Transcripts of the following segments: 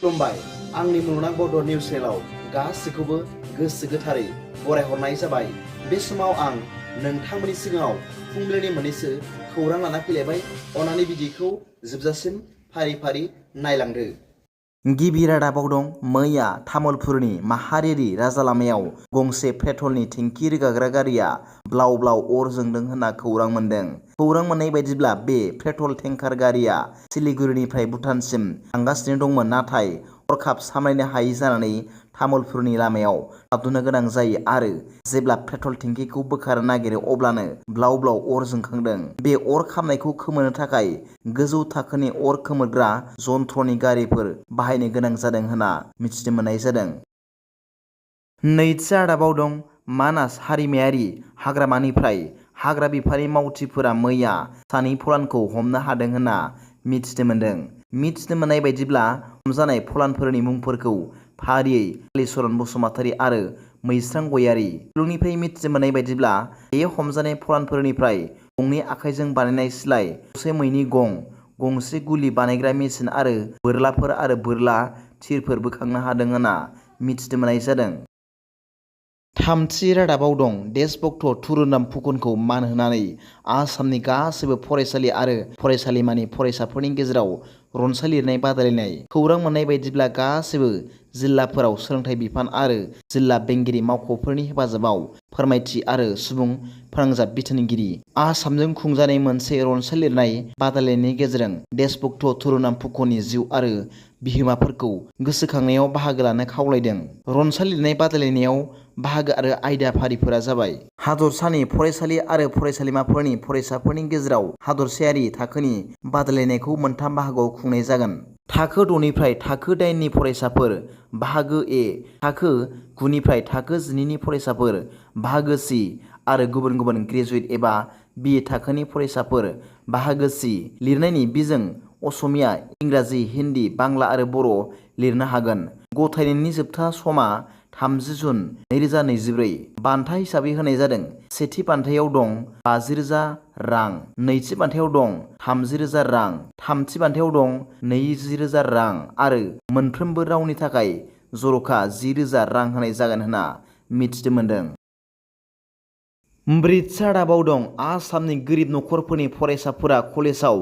खुलुमबाय आंनि मुलुगनां बड' निउस चेनेलाव गासैखौबो गोसो गोथारै बरायहरनाय जाबाय। बे समाव आं नोंथांमोननि सिगाङाव फुंबिलिनि मोननैसो खौरां लाना फैलायबाय। अन्नानै भिडिअखौ जोबजासिम फारि फारि नायलांदो। गिबि रादाबाव दं मैया तामुलपुरनि माहारियारि राजालामायाव गंसे पेट्रलनि टेंकि रोगाग्रा गारिया ब्लाव ब्लाव अर जोंदों होनना खौरां मोन्दों। खौरां मोननाय बायदिब्ला बे पेट्रल टेंकार गारिया सिलिगुरिनिफ्राय भुटानसिम थांगासिनो दंमोन, नाथाय हरखाब सामलायनो हायि जानानै तामुलपुरनि लामायाव थाबथानो गोनां जायो आरो जेब्ला पेट्रल टेंकिखौ बोखारनो नागिरो अब्लानो ब्लाव ब्लाव अर जोंखांदों। बे अर खामनायखौ खोमोरनो थाखाय गोजौ थाखोनि अर खोमोरग्रा जन्थ्रनि गारिफोर बाहायनो गोनां जादों होनना मिथिनो मोननाय जादों। नैथि रादाबाव दं मानास हारिमायारि हाग्रामानिफ्राय हाग्रा बिफाननि मावथिफोरा मैया सानै फलानखौ हमनो हादों होनना मिथिनो मोनदों। मिथिनो मोननाय बायदिब्ला हमजानाय फलानफोरनि मुंफोरखौ फारियै कालिचरन बसुमतारी आरो मैस्रां गयारी। सुलुंनिफ्राय मिथिनो मोननाय बायदिब्ला बे हमजानाय फलानफोरनिफ्राय गंनै आखाइजों बानायनाय सिलाइ, गंसे मैनि गं, गंसे गुलि बानायग्रा मेसिन आरो बोरलाफोर आरो बोरला थिरफोर बोखांनो हादों होनना मिथिनो मोननाय जादों। थामथि रादाबाव दं देशभक्त थुरुन्डाम फुकनखौ मान होनानै आसामनि गासैबो फरायसालि आरो फरायसालिमानि फरायसाफोरनि गेजेराव रनसाय लिरनाय बादायलायनाय। खौरां मोननाय बायदिब्ला गासैबो जिल्लाफोराव सोलोंथाइ बिफान आरो जिल्ला बेंगिरि मावख'फोरनि हेफाजाबाव फोरमायथि आरो सुबुं फोनांजाब बिथोनगिरि आसामजों खुंजानाय मोनसे रनसाय लिरनाय बादायलायनायनि गेजेरजों देशभक्त थुरुन्डाम फुकननि जिउ आरो बिहोमाफोरखौ गोसोखांनायाव बाहागो लानो खावलायदों। रनसाय लिरनाय बादायलायनायाव बाहागो आरो आयदाफारिफोरा जाबाय हादरसानि फरायसालि आरो फरायसालिमाफोरनि फरायसाफोरनि गेजेराव हादरसायारि थाखोनि बादायलायनायखौ मोनथाम बाहागोआव खुंनाय जागोन। थाखो 6 निफ्राय थाखो 8 नि फरायसाफोर बाहागो ए, थाखो 9 निफ्राय थाखो 12 नि फरायसाफोर बाहागो सि आरो गुबुन गुबुन ग्रेजुवेट एबा बिए थाखोनि फरायसाफोर बाहागो सि। लिरनायनि बिजों असमिया, इंराजि, हिन्दी, बांला आरो बर' लिरनो हागोन। गथायनायनि जोबथा समा 30 जुन 2024। बान्था हिसाबै होनाय जादों। सेथि बान्थायाव दं 50,000 रां, नैथि बान्थायाव दं 30,000 रां, थामथि बान्थायाव दं 20,000 रां आरो मोनफ्रोमबो रावनि थाखाय जर'खा 10,000 रां होनाय जागोन होनना मिथिनो मोनदों। ब्रैथि रादाबाव दं आसामनि गोरिब नखरफोरनि फरायसाफोरा कलेजाव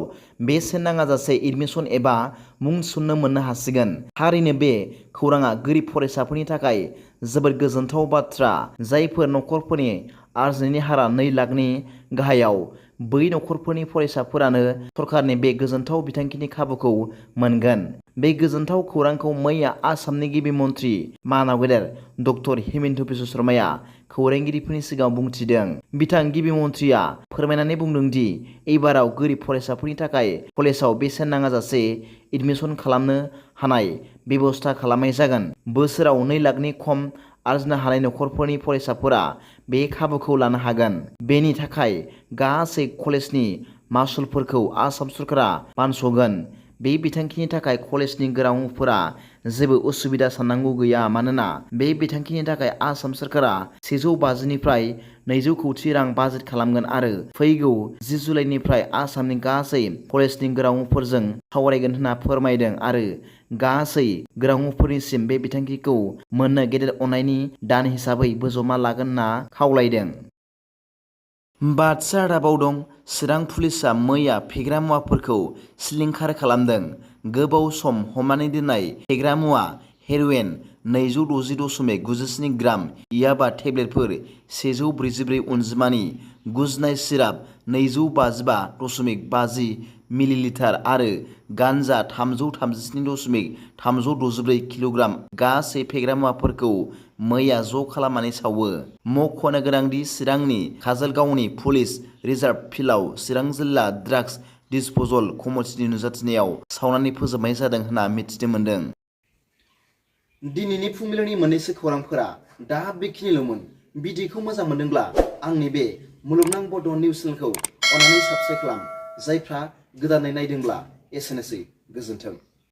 बेसेन नाङाजासे एडमिसन एबा मुं थिसननो मोननो हासिगोन। थारैनो बे खौराङा गोरिब फरायसाफोरनि थाखाय जोबोद गोजोनथाव बाथ्रा। जायफोर नखरफोरनि आरजिनायनि हारा 2 लाखनि गाहायाव, बै नखरफोरनि फरायसाफोरानो सरकारनि बे गोजोनथाव बिथांखिनि खाबुखौ मोनगोन। बे गोजोनथाव खौरांखौ मैया आसामनि गिबि मन्थ्रि मानाव गेदेर डक्टर हिमन्त बिश्व शर्माया खौरांगिरिफोरनि सिगाङाव बुंथिदों। बिथां गिबि मन्थ्रिया फोरमायनानै बुंदों दि एबाराव गोरिब फरायसाफोरनि थाखाय कलेजाव बेसेन नाङाजासे एडमिसन खालामनो हानाय बेबस्था खालामनाय जागोन। बोसोराव 2 लाखनि खम आरजिनो हानाय नखरफोरनि फरायसाफोरा बे खाबुखौ लानो हागोन। बेनि थाखाय गासै कलेजनि मासुलफोरखौ आसाम सरकारा बानस'गोन। बे बिथांखिनि थाखाय कलेजनि गोरों-गोराफोरा जेबो उसुबिदा साननांगौ गैया, मानोना बे बिथांखिनि थाखाय आसाम सरकारा 150 निफ्राय 200 कौटि रां बाजेट खालामगोन आरो फैगौ 10 जुलाइनिफ्राय आसामनि गासै कलेजनि गोरों-गोराफोरजों सावरायगोन होनना फोरमायदों आरो गासै गोरों-गोराफोरनिसिम बे बिथांखिखौ मोननो गेदेर अननायनि दान हिसाबै बोजबना लागोन होनना खावलायदों। बाथि रादाबाव दं चिरां पुलिसआ मैया फेग्रा मुवाफोरखौ सिलिंखार खालामदों। गोबाव सम हमनानै दोननाय फेग्रा मुवा हेर'इन 260.97 ग्राम, याबा टेब्लेटफोर 144 अनजिमानि, गुजुनाय सिराप 255.50 मिलिलिटार आरो गान्जा 337.364 किल'ग्राम गासै फेग्रा मुवाफोरखौ मैया ज' खालामनानै सावो। मख'नो गोनांदि चिरांनि काजलगावनि पुलिस रिजार्भ फिल्डआव चिरां जिल्ला ड्राग्स डिसप'जल कमिटिनि नुजाथिनायाव सावनानै फोजोबनाय जादों होनना मिथिनो मोनदों। दिनैनि फुंबिलिनि मोननैसो खौरांफोरा दा बेखिनिल'मोन। भिडिअखौ मोजां मोनदोंब्ला आंनि बे मुलुगनां बड' निउस चेनेलखौ अन्नानै साबस्क्राइब खालाम। जायफ्रा गोदानै नायदोंब्ला एसेनोसै, गोजोन्थों।